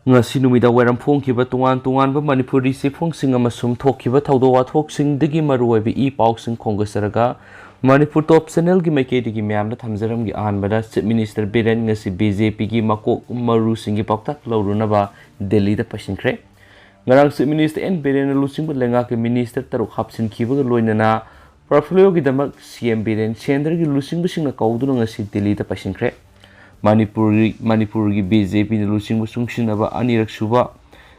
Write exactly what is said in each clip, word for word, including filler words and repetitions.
ꯉꯁꯤ ꯅꯨꯃꯤꯗꯥꯡ ꯋꯥꯏꯔꯝ ꯐꯣꯡꯈꯤꯕ ꯇꯣꯉꯥꯟ ꯇꯣꯉꯥꯟꯕ ꯃꯅꯤꯄꯨꯔꯤ ꯆꯦꯐꯣꯡꯁꯤꯡ ꯑꯃꯁꯨꯡ ꯊꯣꯛꯈꯤꯕ ꯊꯧꯗꯣꯛ ꯋꯥꯊꯣꯛꯁꯤꯡꯗꯒꯤ ꯃꯔꯨꯑꯣꯏꯕ ꯏ ꯄꯥꯎꯁꯤꯡ ꯈꯣꯝꯒꯠꯆꯔꯒ ꯃꯅꯤꯄꯨꯔ ꯇꯣꯞ ꯆꯦꯅꯦꯜꯒꯤ ꯃꯥꯏꯀꯩꯗꯒꯤ ꯃꯌꯥꯝꯗ ꯊꯝꯖꯔꯝꯒꯦ꯫ ꯑꯍꯥꯟꯕꯗ, ꯆꯤꯐ ꯃꯤꯅꯤꯁꯇꯔ ꯕꯤꯔꯦꯟ ꯉꯁꯤ ꯕꯤ ꯖꯦ ꯄꯤꯒꯤ ꯃꯀꯣꯛ ꯃꯔꯨꯁꯤꯡꯒꯤ ꯄꯥꯎꯇꯥꯛ ꯂꯧꯔꯨꯅꯕ ꯗꯦꯜꯂꯤꯗ ꯄꯩꯁꯤꯟꯈ꯭ꯔꯦ꯫ ꯉꯔꯥꯡ ꯆꯤꯐ ꯃꯤꯅꯤꯁꯇꯔ ꯑꯦꯟ ꯕꯤꯔꯦꯟꯅ ꯂꯨꯆꯤꯡꯕ ꯂꯩꯉꯥꯛꯀꯤ ꯃꯤꯅꯤꯁꯇꯔ ꯇꯔꯨꯛ ꯍꯥꯞꯆꯤꯟꯈꯤꯕꯒ ꯂꯣꯏꯅꯅ ꯄꯣꯔꯠꯐꯣꯂꯤꯑꯣꯒꯤꯗꯃꯛ ꯁꯤ ꯑꯦꯝ ꯕꯤꯔꯦꯟ ꯁꯦꯟꯇꯔꯒꯤ ꯂꯨꯆꯤꯡꯕꯁꯤꯡꯅ ꯀꯧꯗꯨꯅ ꯉꯁꯤ ꯗꯤꯜꯂꯤꯗ ꯄꯩꯁꯤꯟꯈ꯭ꯔꯦ꯫ ꯃꯅꯤꯄꯨꯔꯒꯤ, ꯃꯅꯤꯄꯨꯔꯒꯤ ꯕꯤ ꯖꯦ ꯄꯤꯅ ꯂꯨꯆꯤꯡꯕ ꯆꯨꯡꯁꯤꯟꯅꯕ ꯑꯅꯤꯔꯛ ꯁꯨꯕ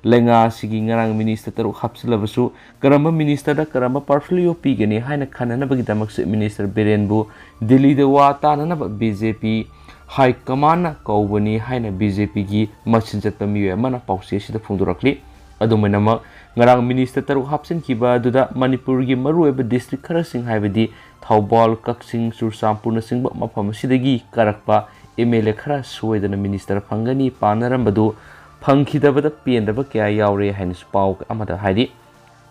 ꯂꯩꯉꯥꯛ ꯑꯁꯤꯒꯤ ꯉꯔꯥꯡ ꯃꯤꯅꯤꯁꯇꯔ ꯇꯔꯨꯛ ꯍꯥꯞꯆꯤꯜꯂꯕꯁꯨ, ꯀꯔꯝꯕ ꯃꯤꯅꯤꯁꯇꯔꯗ ꯀꯔꯝꯕ ꯄꯣꯔꯠꯐꯣꯂꯤꯑꯣ ꯄꯤꯒꯅꯤ ꯍꯥꯏꯅ ꯈꯟꯅꯅꯕꯒꯤꯗꯃꯛ ꯆꯤꯐ ꯃꯤꯅꯤꯁꯇꯔ ꯕꯤꯔꯦꯟꯕꯨ ꯗꯤꯜꯂꯤꯗ ꯋꯥ ꯇꯥꯅꯅꯕ ꯕꯤ ꯖꯦ ꯄꯤ ꯍꯥꯏ ꯀꯃꯥꯟꯅ ꯀꯧꯕꯅꯤ ꯍꯥꯏꯅ ꯕꯤ ꯖꯦ ꯄꯤꯒꯤ ꯃꯆꯤꯟ ꯆꯠꯄ ꯃꯤꯑꯣꯏ ꯑꯃꯅ ꯄꯥꯎꯆꯦ ꯑꯁꯤꯗ ꯐꯣꯡꯗꯣꯔꯛꯂꯤ꯫ ꯑꯗꯨꯃꯥꯏꯅꯃꯛ, ꯉꯔꯥꯡ ꯃꯤꯅꯤꯁꯇꯔ ꯇꯔꯨꯛ ꯍꯥꯞꯆꯤꯟꯈꯤꯕ ꯑꯗꯨꯗ ꯃꯅꯤꯄꯨꯔꯒꯤ ꯃꯔꯨꯑꯣꯏꯕ ꯗꯤꯁꯇ꯭ꯔꯤꯛ ꯈꯔꯁꯤꯡ, ꯍꯥꯏꯕꯗꯤ ꯊꯧꯕꯥꯜ, ꯀꯛꯆꯤꯡ, ꯆꯨꯔꯆꯥꯟꯄꯨꯔꯅꯆꯤꯡꯕ ꯃꯐꯝ ꯑꯁꯤꯗꯒꯤ ꯀꯥꯔꯛꯄ ꯑꯦꯝ ꯑꯦꯜ ꯑꯦ ꯈꯔ ꯁꯣꯏꯗꯅ ꯃꯤꯅꯤꯁꯇꯔ ꯐꯪꯒꯅꯤ ꯄꯥꯅꯔꯝꯕꯗꯨ ꯐꯪꯈꯤꯗꯕꯗ ꯄꯦꯟꯗꯕ ꯀꯌꯥ ꯌꯥꯎꯔꯦ ꯍꯥꯏꯅꯁꯨ ꯄꯥꯎ ꯑꯃꯗ ꯍꯥꯏꯔꯤ꯫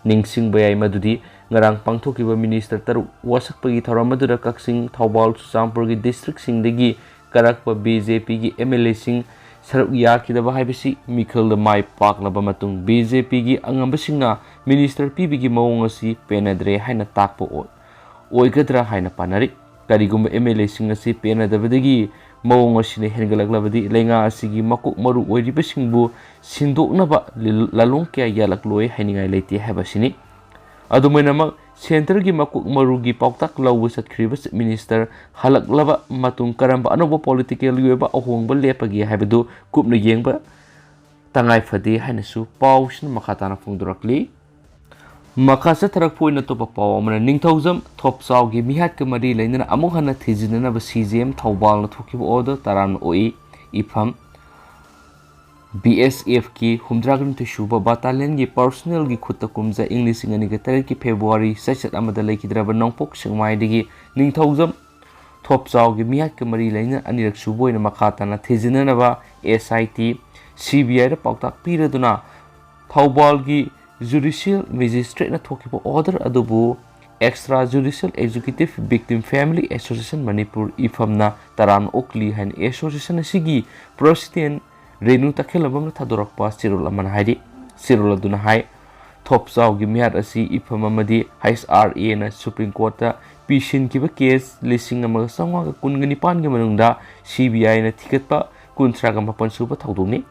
ꯅꯤꯡꯁꯤꯡꯕ ꯌꯥꯏ ꯃꯗꯨꯗꯤ ꯉꯔꯥꯡ ꯄꯥꯡꯊꯣꯛꯈꯤꯕ ꯃꯤꯅꯤꯁꯇꯔ ꯇꯔꯨꯛ ꯋꯥꯁꯛꯄꯒꯤ ꯊꯧꯔꯝ ꯑꯗꯨꯗ ꯀꯛꯆꯤꯡ, ꯊꯧꯕꯥꯜ, ꯆꯨꯔꯆꯥꯟꯄꯨꯔꯒꯤ ꯗꯤꯁꯇ꯭ꯔꯤꯛꯁꯤꯡꯗꯒꯤ ꯀꯥꯔꯛꯄ ꯕꯤ ꯖꯦ ꯄꯤꯒꯤ ꯑꯦꯝ ꯑꯦꯜ ꯑꯦꯁꯤꯡ ꯁꯔꯨꯛ ꯌꯥꯈꯤꯗꯕ ꯍꯥꯏꯕꯁꯤ ꯃꯤꯈꯜꯗ ꯃꯥꯏ ꯄꯥꯛꯂꯕ ꯃꯇꯨꯡ ꯕꯤ ꯖꯦ ꯄꯤꯒꯤ ꯑꯉꯝꯕꯁꯤꯡꯅ ꯃꯤꯅꯤꯁꯇꯔ ꯄꯤꯕꯒꯤ ꯃꯑꯣꯡ ꯑꯁꯤ ꯄꯦꯟꯅꯗ꯭ꯔꯦ ꯍꯥꯏꯅ ꯇꯥꯛꯄ ꯑꯣꯏ-, ꯑꯣꯏꯒꯗ꯭ꯔꯥ ꯍꯥꯏꯅ ꯄꯥꯅꯔꯤ꯫ ꯀꯔꯤꯒꯨꯝꯕ ꯑꯦꯝ ꯑꯦꯜ ꯑꯦꯁꯤꯡ ꯑꯁꯤ ꯄꯦꯟꯅꯗꯕꯗꯒꯤ ꯃꯑꯣꯡ ꯑꯁꯤꯅ ꯍꯦꯟꯒꯠꯂꯛꯂꯕꯗꯤ ꯂꯩꯉꯥꯛ ꯑꯁꯤꯒꯤ ꯃꯀꯣꯛ ꯃꯔꯨ ꯑꯣꯏꯔꯤꯕꯁꯤꯡꯕꯨ ꯁꯤꯟꯗꯣꯛꯅꯕ ꯂꯤ-, ꯂꯥꯂꯣꯡ ꯀꯌꯥ ꯌꯥꯜꯂꯛꯂꯣꯏ ꯍꯥꯏꯅꯤꯡꯉꯥꯏ ꯂꯩꯇꯦ ꯍꯥꯏꯕꯁꯤꯅꯤ꯫ ꯑꯗꯨꯃꯥꯏꯅꯃꯛ, ꯁꯦꯟꯇꯔꯒꯤ ꯃꯀꯣꯛ ꯃꯔꯨꯒꯤ ꯄꯥꯎꯇꯥꯛ ꯂꯧꯕ ꯆꯠꯈ꯭ꯔꯤꯕ ꯆꯤꯐ ꯃꯤꯅꯤꯁꯇꯔ ꯍꯜꯂꯛꯂꯕ ꯃꯇꯨꯡ ꯀꯔꯝꯕ ꯑꯅꯧꯕ ꯄꯣꯂꯤꯇꯤꯀꯦꯜꯒꯤ ꯑꯣꯏꯕ ꯑꯍꯣꯡꯕ ꯂꯦꯞꯄꯒꯦ ꯍꯥꯏꯕꯗꯨ ꯀꯨꯞꯅ ꯌꯦꯡꯕ ꯇꯉꯥꯏ ꯐꯗꯦ ꯍꯥꯏꯅꯁꯨ ꯄꯥꯎꯁꯤꯅ ꯃꯈꯥ ꯇꯥꯅ ꯐꯣꯡꯗꯣꯔꯛꯂꯤ꯫ ꯃꯈꯥ ꯆꯠꯊꯔꯛꯄ ꯑꯣꯏꯅ ꯑꯇꯣꯞꯄ ꯄꯥꯎ ꯑꯃꯅ, ꯅꯤꯡꯊꯧꯖꯝ ꯊꯣꯞꯆꯥꯎꯒꯤ ꯃꯤꯍꯥꯠꯀ ꯃꯔꯤ ꯂꯩꯅꯅ ꯑꯃꯨꯛ ꯍꯟꯅ ꯊꯤꯖꯤꯟꯅꯅꯕ ꯁꯤ ꯖꯤ ꯑꯦꯝ ꯊꯧꯕꯥꯜꯅ ꯊꯣꯛꯈꯤꯕ ꯑꯣꯔꯗꯔ ꯇꯔꯥꯝꯅ ꯑꯣꯛꯏ꯫ ꯏꯐꯝ, ꯕꯤ ꯑꯦꯁ ꯑꯦꯐꯀꯤ ꯍꯨꯝꯗ꯭ꯔꯥꯒ ꯅꯤꯊꯣꯏ ꯁꯨꯕ ꯕꯠꯇꯥꯂꯤꯌꯟꯒꯤ ꯄꯔꯁꯣꯅꯦꯜꯒꯤ ꯈꯨꯠꯇ ꯀꯨꯝꯖꯥ ꯏꯪ ꯂꯤꯁꯤꯡ ꯑꯅꯤꯒ ꯇꯔꯦꯠꯀꯤ ꯐꯦꯕ꯭ꯔꯨꯋꯥꯔꯤ ꯆꯩꯆꯠ ꯑꯃꯗ ꯂꯩꯈꯤꯗ꯭ꯔꯕ ꯅꯣꯡꯄꯣꯛ ꯁꯦꯛꯃꯥꯏꯗꯒꯤ ꯅꯤꯡꯊꯧꯖꯝ ꯊꯣꯞꯆꯥꯎꯒꯤ ꯃꯤꯍꯥꯠꯀ ꯃꯔꯤ ꯂꯩꯅꯅ ꯑꯅꯤꯔꯛ ꯁꯨꯕ ꯑꯣꯏꯅ ꯃꯈꯥ ꯇꯥꯅ ꯊꯤꯖꯤꯟꯅꯅꯕ ꯑꯦꯁ ꯑꯥꯏ ꯇꯤ, ꯁꯤ ꯕꯤ ꯑꯥꯏꯗ ꯄꯥꯎꯇꯥꯛ ꯄꯤꯔꯗꯨꯅ ꯊꯧꯕꯥꯜꯒꯤ ꯖꯨꯗꯤꯁꯤꯌꯦꯜ ꯃꯦꯖꯤꯁꯇ꯭ꯔꯦꯠꯅ ꯊꯣꯛꯈꯤꯕ ꯑꯣꯔꯗꯔ ꯑꯗꯨꯕꯨ extra judicial executive victim family association Manipur, ꯏꯐꯝꯅ ꯇꯔꯥꯝꯅ ꯑꯣꯛꯂꯤ ꯍꯥꯏꯅ ꯑꯦꯁꯣꯁꯤꯌꯦꯁꯟ ꯑꯁꯤꯒꯤ ꯄ꯭ꯔꯦꯁꯤꯗꯦꯟ ꯔꯦꯅꯨ ꯇꯈꯦꯜꯂꯝꯕꯝꯅ ꯊꯥꯗꯣꯔꯛꯄ ꯆꯦꯔꯣꯜ ꯑꯃꯅ ꯍꯥꯏꯔꯤ꯫ ꯆꯦꯔꯣꯜ ꯑꯗꯨꯅ ꯍꯥꯏ, ꯊꯣꯞꯆꯥꯎꯒꯤ ꯃꯤꯍꯥꯠ ꯑꯁꯤ ꯏꯐꯝ ꯑꯃꯗꯤ H R Aꯅ Supreme Courtꯇ ꯄꯤꯁꯤꯟꯈꯤꯕ case ꯂꯤꯁꯤꯡ ꯑꯃꯒ ꯆꯥꯝꯃꯉꯥꯒ ꯀꯨꯟꯒ ꯅꯤꯄꯥꯟꯒꯤ ꯃꯅꯨꯡꯗ C B Iꯅ ꯊꯤꯒꯠꯄ ꯀꯨꯟꯊ꯭ꯔꯥꯒ ꯃꯥꯄꯟ ꯁꯨꯕ ꯊꯧꯗꯣꯛꯅꯤ꯫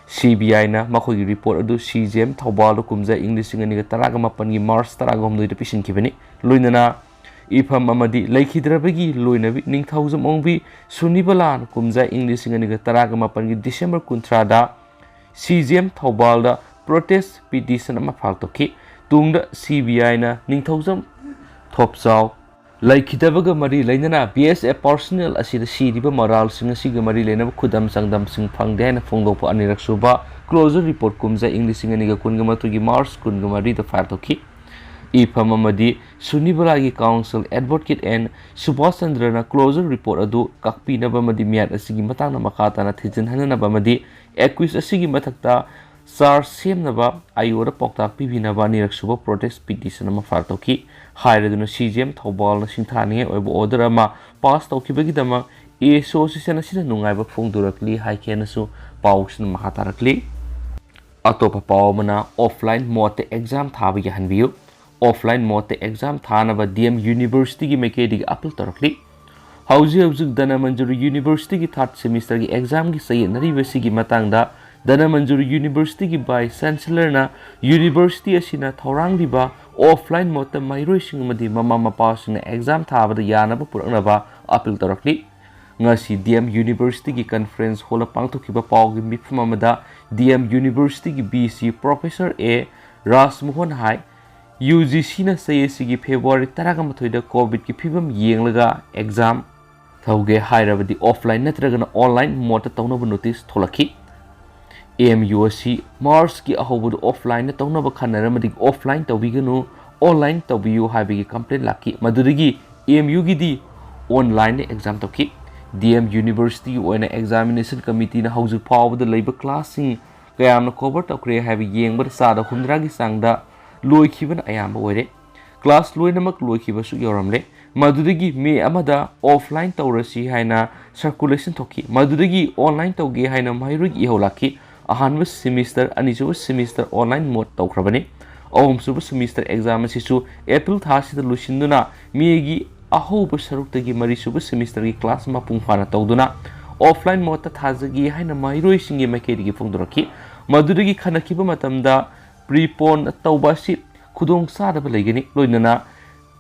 C B Iꯅ ꯃꯈꯣꯏꯒꯤ report ꯑꯗꯨ C J M ꯊꯧꯕꯥꯜꯗ ꯀꯨꯝꯖꯥ ꯏꯪ ꯂꯤꯁꯤꯡ ꯑꯅꯤꯒ ꯇꯔꯥꯒ ꯃꯥꯄꯟꯒꯤ March ꯇꯔꯥꯒ ꯍꯨꯝꯗꯣꯏꯗ ꯄꯤꯁꯤꯟꯈꯤꯕꯅꯤ꯫ ꯂꯣꯏꯅꯅ ꯏꯐꯝ ꯑꯃꯗꯤ ꯂꯩꯈꯤꯗ꯭ꯔꯕꯒꯤ ꯂꯣꯏꯅꯕꯤ ꯅꯤꯡꯊꯧꯖꯝ ꯑꯣꯡꯕꯤ ꯁꯨꯅꯤꯕꯂꯥꯅ ꯀꯨꯝꯖꯥ ꯏꯪ ꯂꯤꯁꯤꯡ ꯑꯅꯤꯒ ꯇꯔꯥꯒ ꯃꯥꯄꯟꯒꯤ December ꯀꯨꯟꯊ꯭ꯔꯥꯗ C J M ꯊꯧꯕꯥꯜꯗ protest petition ꯑꯃ file ꯇꯧꯈꯤ꯫ ꯇꯨꯡꯗ C B Iꯅ ꯅꯤꯡꯊꯧꯖꯝ ꯊꯣꯞꯆꯥꯎ ꯂꯩꯈꯤꯗꯕꯒ ꯃꯔꯤ ꯂꯩꯅꯅ B S F personnel ꯑꯁꯤꯗ ꯁꯤꯔꯤꯕ ꯃꯔꯥꯜꯁꯤꯡ ꯑꯁꯤꯒ ꯃꯔꯤ ꯂꯩꯅꯕ ꯈꯨꯗꯝ ꯆꯥꯡꯗꯝꯁꯤꯡ ꯐꯪꯗꯦ ꯍꯥꯏꯅ ꯐꯣꯡꯗꯣꯛꯄ ꯑꯅꯤꯔꯛ ꯁꯨꯕ closure report ꯀꯨꯝꯖꯥ ꯏꯪ ꯂꯤꯁꯤꯡ ꯑꯅꯤꯒ ꯀꯨꯟꯒ ꯃꯥꯊꯣꯏꯒꯤ March ꯀꯨꯟꯒ ꯃꯔꯤꯗ file ꯇꯧꯈꯤ꯫ ꯏꯐꯝ ꯑꯃꯗꯤ ꯁꯨꯅꯤꯕꯂꯥꯒꯤ counsel advocate N Subhas ꯆꯟꯗ꯭ꯔꯅ closure report ꯑꯗꯨ ꯀꯛꯄꯤꯅꯕ ꯑꯃꯗꯤ ꯃꯤꯍꯥꯠ ꯑꯁꯤꯒꯤ ꯃꯇꯥꯡꯗ ꯃꯈꯥ ꯇꯥꯅ ꯊꯤꯖꯤꯟꯍꯟꯅꯅꯕ ꯑꯃꯗꯤ accused ꯑꯁꯤꯒꯤ ꯃꯊꯛꯇ charge ꯁꯦꯝꯅꯕ ꯑꯥꯏ ꯑꯣꯗ ꯄꯥꯎꯇꯥꯛ ꯄꯤꯕꯤꯅꯕ ꯑꯅꯤꯔꯛ ꯁꯨꯕ protest petition ꯑꯃ file ꯇꯧꯈꯤ꯫ ꯍꯥꯏꯔꯗꯨꯅ C J M ꯊꯧꯕꯥꯜꯅ ꯁꯤꯡꯊꯥꯅꯤꯡꯉꯥꯏ ꯑꯣꯏꯕ order ꯑꯃ pass ꯇꯧꯈꯤꯕꯒꯤꯗꯃꯛ A S O association ꯑꯁꯤꯅ ꯅꯨꯡꯉꯥꯏꯕ ꯐꯣꯡꯗꯣꯔꯛꯂꯤ ꯍꯥꯏꯈꯤ ꯍꯥꯏꯅꯁꯨ ꯄꯥꯎꯁꯤꯅ ꯃꯈꯥ ꯇꯥꯔꯛꯂꯤ꯫ ꯑꯇꯣꯞꯄ ꯄꯥꯎ ꯑꯃꯅ offline modeꯇ exam ꯊꯥꯕ ꯌꯥꯍꯟꯕꯤꯌꯨ꯫ Offline modeꯇ exam ꯊꯥꯅꯕ D M Universityꯒꯤ ꯃꯥꯏꯀꯩꯗꯒꯤ appeal ꯇꯧꯔꯛꯂꯤ꯫ ꯍꯧꯖꯤꯛ ꯍꯧꯖꯤꯛ ꯙꯅꯃꯟꯖꯨꯔꯤ Universityꯒꯤ third semesterꯒꯤ examꯒꯤ ꯆꯌꯦꯠꯅꯔꯤꯕꯁꯤꯒꯤ ꯃꯇꯥꯡꯗ ꯙꯅꯃꯟꯖꯨꯔꯤ Universityꯒꯤ Vice Chancellorꯅ university ꯑꯁꯤꯅ ꯊꯧꯔꯥꯡꯂꯤꯕ offline modeꯇ ꯃꯍꯩꯔꯣꯏꯁꯤꯡ ꯑꯃꯗꯤ ꯃꯃꯥ ꯃꯄꯥꯁꯤꯡꯅ exam ꯊꯥꯕꯗ ꯌꯥꯅꯕ ꯄꯨꯔꯛꯅꯕ appeal ꯇꯧꯔꯛꯂꯤ꯫ ꯉꯁꯤ D M Universityꯒꯤ conference hallꯗ ꯄꯥꯡꯊꯣꯛꯈꯤꯕ ꯄꯥꯎꯒꯤ ꯃꯤꯐꯝ ꯑꯃꯗ D M Universityꯒꯤ V C Professor A ꯔꯥꯖꯃꯣꯍꯟ ꯍꯥꯏ, UGCꯅ ꯆꯍꯤ ꯑꯁꯤꯒꯤ February ꯇꯔꯥꯒ ꯃꯥꯊꯣꯏꯗ COVIDꯀꯤ ꯐꯤꯕꯝ ꯌꯦꯡꯂꯒ exam ꯇꯧꯒꯦ ꯍꯥꯏꯔꯕꯗꯤ offline ꯅꯠꯇ꯭ꯔꯒꯅ online modeꯇ ꯇꯧꯅꯕ notice ꯊꯣꯛꯂꯛꯈꯤ꯫ M U ꯑꯁꯤ Marchꯀꯤ ꯑꯍꯧꯕꯗ offlineꯗ ꯇꯧꯅꯕ ꯈꯟꯅꯔꯝꯕꯗꯒꯤ offline ꯇꯧꯕꯤꯒꯅꯨ, online ꯇꯧꯕꯤꯌꯨ ꯍꯥꯏꯕꯒꯤ complaint ꯂꯥꯛꯈꯤ꯫ ꯃꯗꯨꯗꯒꯤ M Uꯒꯤꯗꯤ onlineꯗ exam ꯇꯧꯈꯤ꯫ D M Universityꯒꯤ ꯑꯣꯏꯅ examination committeeꯅ ꯍꯧꯖꯤꯛ ꯐꯥꯎꯕꯗ ꯂꯩꯕ classꯁꯤꯡ ꯀꯌꯥꯝꯅ cover ꯇꯧꯈ꯭ꯔꯦ ꯍꯥꯏꯕ ꯌꯦꯡꯕꯗ ꯆꯥꯗ ꯍꯨꯝꯗ꯭ꯔꯥꯒꯤ ꯆꯥꯡꯗ ꯂꯣꯏꯈꯤꯕꯅ ꯑꯌꯥꯝꯕ ꯑꯣꯏꯔꯦ꯫ Class ꯂꯣꯏꯅꯃꯛ ꯂꯣꯏꯈꯤꯕꯁꯨ ꯌꯥꯎꯔꯝꯂꯦ꯫ ꯃꯗꯨꯗꯒꯤ ꯃꯦ ꯑꯃꯗ offline ꯇꯧꯔꯁꯤ ꯍꯥꯏꯅ circulation ꯊꯣꯛꯈꯤ꯫ ꯃꯗꯨꯗꯒꯤ online ꯇꯧꯒꯦ ꯍꯥꯏꯅ ꯃꯍꯩꯔꯣꯏꯒꯤ ꯏꯍꯧ ꯂꯥꯛꯈꯤ꯫ ꯑꯍꯥꯟꯕ semester, ꯑꯅꯤꯁꯨꯕ semester online mode ꯇꯧꯈ꯭ꯔꯕꯅꯤ꯫ ꯑꯍꯨꯝꯁꯨꯕ semester exam ꯑꯁꯤꯁꯨ April ꯊꯥ ꯑꯁꯤꯗ ꯂꯣꯏꯁꯤꯟꯗꯨꯅ ꯃꯦꯒꯤ ꯑꯍꯧꯕ ꯁꯔꯨꯛꯇꯒꯤ ꯃꯔꯤꯁꯨꯕ semesterꯒꯤ class ꯃꯄꯨꯡ ꯐꯥꯅ ꯇꯧꯗꯨꯅ offline modeꯇ ꯊꯥꯖꯒꯦ ꯍꯥꯏꯅ ꯃꯍꯩꯔꯣꯏꯁꯤꯡꯒꯤ ꯃꯥꯏꯀꯩꯗꯒꯤ ꯐꯣꯡꯗꯣꯔꯛꯈꯤ꯫ ꯃꯗꯨꯗꯒꯤ ꯈꯟꯅꯈꯤꯕ ꯃꯇꯝꯗ prepone ꯇꯧꯕ ꯑꯁꯤ ꯈꯨꯗꯣꯡ ꯆꯥꯗꯕ ꯂꯩꯒꯅꯤ, ꯂꯣꯏꯅꯅ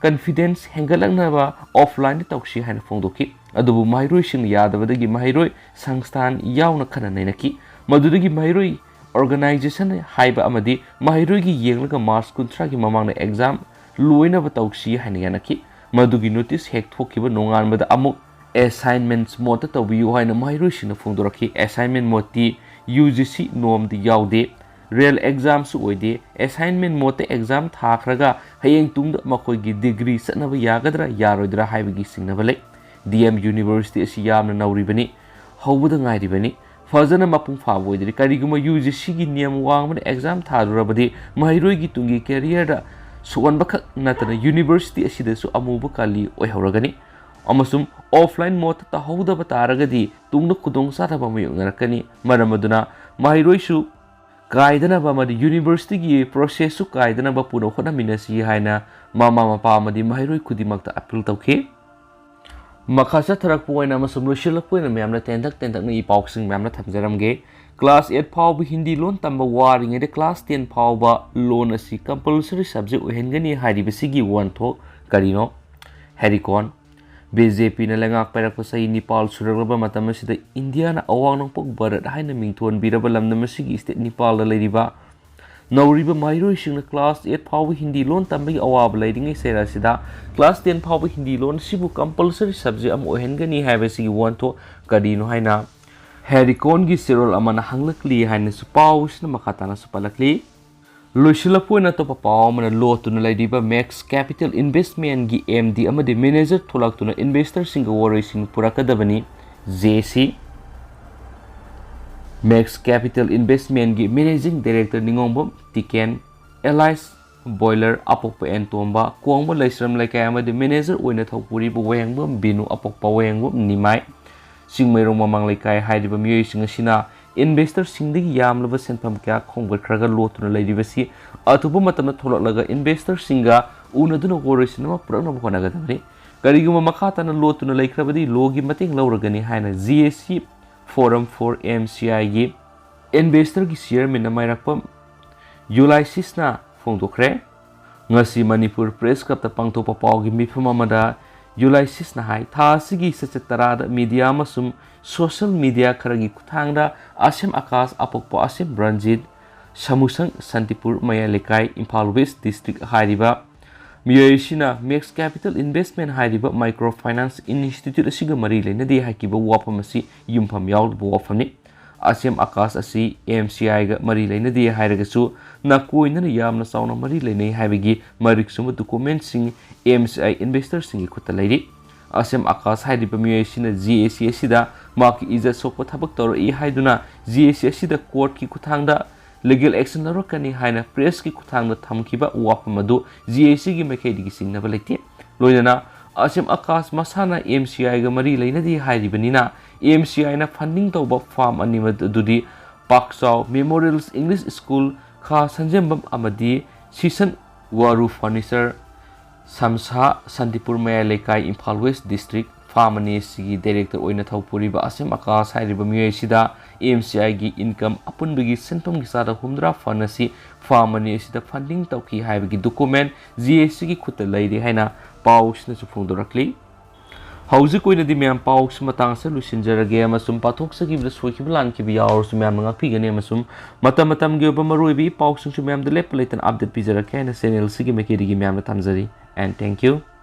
confidence ꯍꯦꯟꯒꯠꯂꯛꯅꯕ offlineꯗ ꯇꯧꯁꯤ ꯍꯥꯏꯅ ꯐꯣꯡꯗꯣꯛꯈꯤ꯫ ꯑꯗꯨꯕꯨ ꯃꯍꯩꯔꯣꯏꯁꯤꯡꯅ ꯌꯥꯗꯕꯗꯒꯤ ꯃꯍꯩꯔꯣꯏ ꯁꯪꯁꯊꯥꯟ ꯌꯥꯎꯅ ꯈꯟꯅ ꯅꯩꯅꯈꯤ꯫ ꯃꯗꯨꯗꯒꯤ ꯃꯍꯩꯔꯣꯏ organization ꯍꯥꯏꯕ ꯑꯃꯗꯤ ꯃꯍꯩꯔꯣꯏꯒꯤ ꯌꯦꯡꯂꯒ March ꯀꯨꯟꯊ꯭ꯔꯥꯒꯤ ꯃꯃꯥꯡꯗ exam ꯂꯣꯏꯅꯕ ꯇꯧꯁꯤ ꯍꯥꯏꯅ ꯌꯥꯅꯈꯤ꯫ ꯃꯗꯨꯒꯤ notice ꯍꯦꯛ ꯊꯣꯛꯈꯤꯕ ꯅꯣꯡꯉꯥꯟꯕꯗ ꯑꯃꯨꯛ assignments modeꯇ ꯇꯧꯕꯤꯌꯨ ꯍꯥꯏꯅ ꯃꯍꯩꯔꯣꯏꯁꯤꯡꯅ ꯐꯣꯡꯗꯣꯔꯛꯈꯤ꯫ Assignment modeꯇꯤ UGC normꯗ ꯌꯥꯎꯗꯦ, real examꯁꯨ ꯑꯣꯏꯗꯦ꯫ Assignment modeꯇ exam ꯊꯥꯈ꯭ꯔꯒ ꯍꯌꯦꯡ ꯇꯨꯡꯗ ꯃꯈꯣꯏꯒꯤ degree ꯆꯠꯅꯕ ꯌꯥꯒꯗ꯭ꯔꯥ ꯌꯥꯔꯣꯏꯗ꯭ꯔꯥ ꯍꯥꯏꯕꯒꯤ ꯆꯤꯡꯅꯕ ꯂꯩ꯫ DM University ꯑꯁꯤ ꯌꯥꯝꯅ ꯅꯧꯔꯤꯕꯅꯤ, ꯍꯧꯕꯗ ꯉꯥꯏꯔꯤꯕꯅꯤ, ꯐꯖꯅ ꯃꯄꯨꯡ ꯐꯥꯕ ꯑꯣꯏꯗ꯭ꯔꯤ꯫ ꯀꯔꯤꯒꯨꯝꯕ UGCꯒꯤ ꯅꯤꯌꯝ ꯋꯥꯡꯃꯅ exam ꯊꯥꯔꯨꯔꯕꯗꯤ ꯃꯍꯩꯔꯣꯏꯒꯤ ꯇꯨꯡꯒꯤ careerꯗ ꯁꯣꯛꯍꯟꯕꯈꯛ ꯅꯠꯇꯅ university ꯑꯁꯤꯗꯁꯨ ꯑꯃꯨꯕ ꯀꯥꯂꯤ ꯑꯣꯏꯍꯧꯔꯒꯅꯤ꯫ ꯑꯃꯁꯨꯡ offline modeꯇ ꯇꯧꯍꯧꯗꯕ ꯇꯥꯔꯒꯗꯤ ꯇꯨꯡꯗ ꯈꯨꯗꯣꯡꯆꯥꯗꯕ ꯃꯥꯌꯣꯛꯅꯔꯛꯀꯅꯤ꯫ ꯃꯔꯝ ꯑꯗꯨꯅ ꯃꯍꯩꯔꯣꯏꯁꯨ ꯀꯥꯏꯗꯅꯕ ꯑꯃꯗꯤ universityꯒꯤ processꯁꯨ ꯀꯥꯏꯗꯅꯕ ꯄꯨꯟꯅ ꯍꯣꯠꯅꯃꯤꯟꯅꯁꯤ ꯍꯥꯏꯅ ꯃꯃꯥ ꯃꯄꯥ ꯑꯃꯗꯤ ꯃꯍꯩꯔꯣꯏ ꯈꯨꯗꯤꯡꯃꯛꯇ appeal ꯇꯧꯈꯤ꯫ ꯃꯈꯥ ꯆꯠꯊꯔꯛꯄ ꯑꯣꯏꯅ ꯑꯃꯁꯨꯡ ꯂꯣꯏꯁꯤꯜꯂꯛꯄ ꯑꯣꯏꯅ ꯃꯌꯥꯝꯅ ꯇꯦꯟꯇꯛ ꯇꯦꯟꯇꯛꯅ ꯏ ꯄꯥꯎꯁꯤꯡ ꯃꯌꯥꯝꯅ ꯊꯝꯖꯔꯝꯒꯦ꯫ Class eight ꯐꯥꯎꯕ ꯍꯤꯟꯗꯤ ꯂꯣꯟ ꯇꯝꯕ ꯋꯥꯔꯤꯉꯩꯗ class ten ꯐꯥꯎꯕ ꯂꯣꯟ ꯑꯁꯤ compulsory subject ꯑꯣꯏꯍꯟꯒꯅꯤ ꯍꯥꯏꯔꯤꯕꯁꯤꯒꯤ ꯋꯥꯍꯟꯊꯣꯛ ꯀꯔꯤꯅꯣ? ꯍꯦꯔꯤꯀꯣꯟ꯫ BJPꯅ ꯂꯩꯉꯥꯛ ꯄꯥꯏꯔꯛꯄ ꯆꯍꯤ ꯅꯤꯄꯥꯜ ꯁꯨꯔꯛꯂꯕ ꯃꯇꯝ ꯑꯁꯤꯗ ꯏꯟꯗꯤꯌꯥꯅ ꯑꯋꯥꯡ ꯅꯣꯡꯄꯣꯛ ꯚꯥꯔꯠ ꯍꯥꯏꯅ ꯃꯤꯡꯊꯣꯟꯕꯤꯔꯕ ꯂꯝꯗꯝ ꯑꯁꯤꯒꯤ state ꯅꯤꯄꯥꯜꯗ ꯂꯩꯔꯤꯕ ꯅꯧꯔꯤꯕ ꯃꯍꯩꯔꯣꯏꯁꯤꯡꯅ class eight ꯐꯥꯎꯕ ꯍꯤꯟꯗꯤ ꯂꯣꯟ ꯇꯝꯕꯒꯤ ꯑꯋꯥꯕ ꯂꯩꯔꯤꯉꯩ ꯆꯩꯔꯥꯛ ꯑꯁꯤꯗ class ten ꯐꯥꯎꯕ ꯍꯤꯟꯗꯤ ꯂꯣꯟ ꯑꯁꯤꯕꯨ compulsory subject ꯑꯃ ꯑꯣꯏꯍꯟꯒꯅꯤ ꯍꯥꯏꯕꯁꯤꯒꯤ ꯋꯥꯍꯟꯊꯣꯛ ꯀꯔꯤꯅꯣ ꯍꯥꯏꯅ ꯍꯦꯔꯤꯀꯣꯟꯒꯤ ꯆꯦꯔꯣꯜ ꯑꯃꯅ ꯍꯪꯂꯛꯂꯤ ꯍꯥꯏꯅꯁꯨ ꯄꯥꯎꯁꯤꯅ ꯃꯈꯥ ꯇꯥꯅꯁꯨ ꯄꯜꯂꯛꯂꯤ꯫ ꯂꯣꯏꯁꯤꯜꯂꯛꯄ ꯑꯣꯏꯅ ꯑꯇꯣꯞꯄ ꯄꯥꯎ ꯑꯃꯅ ꯂꯣꯠꯇꯨꯅ ꯂꯩꯔꯤꯕ Max Capital Investmentꯒꯤ MD ꯑꯃꯗꯤ manager ꯊꯣꯛꯂꯛꯇꯨꯅ investorꯁꯤꯡꯒ ꯋꯥꯔꯣꯏꯁꯤꯟ ꯄꯨꯔꯛꯀꯗꯕꯅꯤ꯫ JC꯫ Max Capital Investmentꯒꯤ managing director Ningombam Tiken alias boiler ꯑꯄꯣꯛꯄ ꯑꯦꯟ ꯇꯣꯝꯕ, ꯀꯣꯡꯕ ꯂꯩꯁ꯭ꯔꯝ ꯂꯩꯀꯥꯏ ꯑꯃꯗꯤ ꯃꯦꯅꯦꯖꯔ ꯑꯣꯏꯅ ꯊꯧꯄꯨꯔꯤꯕ ꯋꯥꯍꯦꯡꯕꯝ ꯕꯤꯅꯨ ꯑꯄꯣꯛꯄ ꯋꯥꯍꯦꯡꯕꯝ ꯅꯤꯃꯥꯏ, ꯆꯤꯡꯃꯩꯔꯣꯡ ꯃꯃꯥꯡ ꯂꯩꯀꯥꯏ ꯍꯥꯏꯔꯤꯕ ꯃꯤꯑꯣꯏꯁꯤꯡ ꯑꯁꯤꯅ ꯏꯟꯚꯦꯁꯇꯔꯁꯤꯡꯗꯒꯤ ꯌꯥꯝꯂꯕ ꯁꯦꯟꯐꯝ ꯀꯌꯥ ꯈꯣꯝꯒꯠꯈ꯭ꯔꯒ ꯂꯣꯠꯇꯨꯅ ꯂꯩꯔꯤꯕꯁꯤ ꯑꯊꯨꯕ ꯃꯇꯝꯗ ꯊꯣꯛꯂꯛꯂꯒ ꯏꯟꯚꯦꯁꯇꯔꯁꯤꯡꯒ ꯎꯅꯗꯨꯅ ꯋꯥꯔꯣꯏꯁꯤꯟ ꯑꯃ ꯄꯨꯔꯛꯅꯕ ꯍꯣꯠꯅꯒꯗꯕꯅꯤ꯫ ꯀꯔꯤꯒꯨꯝꯕ ꯃꯈꯥ ꯇꯥꯅ ꯂꯣꯠꯇꯨꯅ ꯂꯩꯈ꯭ꯔꯕꯗꯤ ꯂꯣꯒꯤ ꯃꯇꯦꯡ ꯂꯧꯔꯒꯅꯤ ꯍꯥꯏꯅ ꯖꯤ ꯑꯦ ꯁꯤ ꯐꯣꯔꯝ ꯐꯣꯔ ꯑꯦꯝ ꯁꯤ ꯑꯥꯏꯒꯤ ꯏꯟꯚꯦꯁꯇꯔꯒꯤ ꯆꯤꯌꯔꯃꯦꯟ ꯃꯥꯏꯔꯥꯛꯄꯝ ꯌꯨꯂꯥꯏꯁꯤꯁꯅ ꯐꯣꯡꯗꯣꯛꯈ꯭ꯔꯦ꯫ ꯉꯁꯤ ꯃꯅꯤꯄꯨꯔ ꯄ꯭ꯔꯦꯁ ꯀ꯭ꯂꯕꯇ ꯄꯥꯡꯊꯣꯛꯄ ꯄꯥꯎꯒꯤ ꯃꯤꯐꯝ ꯑꯃꯗ ꯌꯨꯂꯥꯏꯁꯤꯁꯅ ꯍꯥꯏ, ꯊꯥ ꯑꯁꯤꯒꯤ ꯆꯩꯆꯠ ꯇꯔꯥꯗ ꯃꯤꯗꯤꯌꯥ ꯑꯃꯁꯨꯡ ꯁꯣꯁꯤꯌꯦꯜ ꯃꯤꯗꯤꯌꯥ ꯈꯔꯒꯤ ꯈꯨꯠꯊꯥꯡꯗ ꯑꯁꯦꯝ ꯑꯀꯥꯁ ꯑꯄꯣꯛꯄ ꯑꯁꯦꯝ ꯔꯟꯖꯤꯠ ꯁꯃꯨꯁꯪ ꯁꯥꯟꯇꯤꯄꯨꯔ ꯃꯌꯥꯏ ꯂꯩꯀꯥꯏ ꯏꯝꯐꯥꯜ ꯋꯦꯁ ꯗꯤꯁꯇ꯭ꯔꯤꯛ ꯍꯥꯏꯔꯤꯕ ꯃꯤꯑꯣꯏ ꯑꯁꯤꯅ ꯃꯦꯛꯁ ꯀꯦꯄꯤꯇꯦꯜ ꯏꯟꯚꯦꯁꯃꯦꯟ ꯍꯥꯏꯔꯤꯕ ꯃꯥꯏꯀ꯭ꯔꯣ ꯐꯥꯏꯅꯥꯟꯁ ꯏꯟꯁꯇꯤꯇ꯭ꯌꯨꯠ ꯑꯁꯤꯒ ꯃꯔꯤ ꯂꯩꯅꯗꯦ ꯍꯥꯏꯈꯤꯕ ꯋꯥꯐꯝ ꯑꯁꯤ ꯌꯨꯝꯐꯝ ꯌꯥꯎꯗꯕ ꯋꯥꯐꯝꯅꯤ꯫ ꯑꯁꯦꯝ ꯑꯀꯥꯁ ꯑꯁꯤ ꯑꯦꯝ ꯁꯤ ꯑꯥꯏꯒ ꯃꯔꯤ ꯂꯩꯅꯗꯦ ꯍꯥꯏꯔꯒꯁꯨ ꯅꯥꯀꯣꯏꯅꯅ ꯌꯥꯝꯅ ꯆꯥꯎꯅ ꯃꯔꯤ ꯂꯩꯅꯩ ꯍꯥꯏꯕꯒꯤ ꯃꯔꯤꯛ ꯆꯨꯝꯕ ꯗꯣꯀꯨꯃꯦꯟꯁꯤꯡ ꯑꯦꯝ ꯁꯤ ꯑꯥꯏ ꯏꯟꯚꯦꯁꯇꯔꯁꯤꯡꯒꯤ ꯈꯨꯠꯇ ꯂꯩꯔꯤ꯫ ꯑꯁꯦꯝ ꯑꯀꯥꯁ ꯍꯥꯏꯔꯤꯕ ꯃꯤꯑꯣꯏ ꯑꯁꯤꯅ ꯖꯤ ꯑꯦ ꯁꯤ ꯑꯁꯤꯗ ꯃꯍꯥꯛꯀꯤ ꯏꯖꯠ ꯁꯣꯛꯄ ꯊꯕꯛ ꯇꯧꯔꯛꯏ ꯍꯥꯏꯗꯨꯅ ꯖꯤ ꯑꯦ ꯁꯤ ꯑꯁꯤꯗ ꯀꯣꯔꯠꯀꯤ ꯈꯨꯠꯊꯥꯡꯗ ꯂꯤꯒꯦꯜ ꯑꯦꯛꯁꯟ ꯂꯧꯔꯛꯀꯅꯤ ꯍꯥꯏꯅ ꯄ꯭ꯔꯦꯁꯀꯤ ꯈꯨꯠꯊꯥꯡꯗ ꯊꯝꯈꯤꯕ ꯋꯥꯐꯝ ꯑꯗꯨ ꯖꯤ ꯑꯦ ꯁꯤꯒꯤ ꯃꯥꯏꯀꯩꯗꯒꯤ ꯆꯤꯡꯅꯕ ꯂꯩꯇꯦ꯫ ꯂꯣꯏꯅꯅ ꯑꯁꯦꯝ ꯑꯀꯥꯁ ꯃꯁꯥꯅ ꯑꯦꯝ ꯁꯤ ꯑꯥꯏꯒ ꯃꯔꯤ ꯂꯩꯅꯗꯦ ꯍꯥꯏꯔꯤꯕꯅꯤꯅ ꯑꯦꯝ ꯁꯤ ꯑꯥꯏꯅ ꯐꯟꯗꯤꯡ ꯇꯧꯕ ꯐꯥꯝ ꯑꯅꯤ ꯑꯗꯨꯗꯤ ꯄꯥꯛꯆꯥꯎ ꯃꯦꯃꯣꯔꯤꯌꯦꯜ ꯏꯪꯂꯤꯁ ꯁ꯭ꯀꯨꯜ, ꯈꯥ ꯁꯟꯖꯦꯝꯕꯝ ꯑꯃꯗꯤ ꯁꯤꯁꯟ ꯋꯥꯔꯨ ꯐꯔꯅꯤꯆꯔ, ꯁꯝꯁꯥ, ꯁꯥꯟꯇꯤꯄꯨꯔ ꯃꯌꯥꯏ ꯂꯩꯀꯥꯏ, ꯏꯝꯐꯥꯜ ꯋꯦꯁ ꯗꯤꯁꯇ꯭ꯔꯤꯛ꯫ ꯐꯥꯝ ꯑꯅꯤ ꯑꯁꯤꯒꯤ ꯗꯥꯏꯔꯦꯛꯇꯔ ꯑꯣꯏꯅ ꯊꯧꯄꯨꯔꯤꯕ ꯑꯁꯦꯝ ꯑꯀꯥꯁ ꯍꯥꯏꯔꯤꯕ ꯃꯤꯑꯣꯏ ꯑꯁꯤꯗ ꯑꯦꯝ ꯁꯤ ꯑꯥꯏꯒꯤ ꯏꯟꯀꯝ ꯑꯄꯨꯟꯕꯒꯤ ꯁꯦꯟꯐꯝꯒꯤ ꯆꯥꯗ ꯍꯨꯝꯗ꯭ꯔꯥ ꯐꯟ ꯑꯁꯤ ꯐꯥꯝ ꯑꯅꯤ ꯑꯁꯤꯗ ꯐꯟꯗꯤꯡ ꯇꯧꯈꯤ ꯍꯥꯏꯕꯒꯤ ꯗꯣꯀꯨꯃꯦꯟ ꯖꯤ ꯑꯦ ꯁꯤꯒꯤ ꯈꯨꯠꯇ ꯂꯩꯔꯦ ꯍꯥꯏꯅ ꯄꯥꯎꯁꯤꯅꯁꯨ ꯐꯣꯡꯗꯣꯔꯛꯂꯤ꯫ ꯍꯧꯖꯤꯛ ꯑꯣꯏꯅꯗꯤ ꯃꯌꯥꯝ ꯄꯥꯎꯁꯤ ꯃꯇꯥꯡ ꯑꯁꯤꯗ ꯂꯣꯏꯁꯤꯟꯖꯔꯒꯦ ꯑꯃꯁꯨꯡ ꯄꯥꯊꯣꯛꯆꯈꯤꯕꯗ ꯁꯣꯏꯈꯤꯕ ꯂꯥꯟꯈꯤꯕ ꯌꯥꯎꯔꯁꯨ ꯃꯌꯥꯝꯅ ꯉꯥꯛꯄꯤꯒꯅꯤ ꯑꯃꯁꯨꯡ ꯃꯇꯝ ꯃꯇꯝꯒꯤ ꯑꯣꯏꯕ ꯃꯔꯨꯑꯣꯏꯕ ꯏ ꯄꯥꯎꯁꯤꯡꯁꯨ ꯃꯌꯥꯝꯗ ꯂꯦꯞꯄ ꯂꯩꯇꯅ ꯑꯞꯗꯦꯠ ꯄꯤꯖꯔꯛꯀꯦ ꯍꯥꯏꯅ ꯆꯦꯅꯦꯜꯁꯤꯒꯤ ꯃꯥꯏꯀꯩꯗꯒꯤ ꯃꯌꯥꯝꯗ ꯊꯝꯖꯔꯤ꯫ And thank you.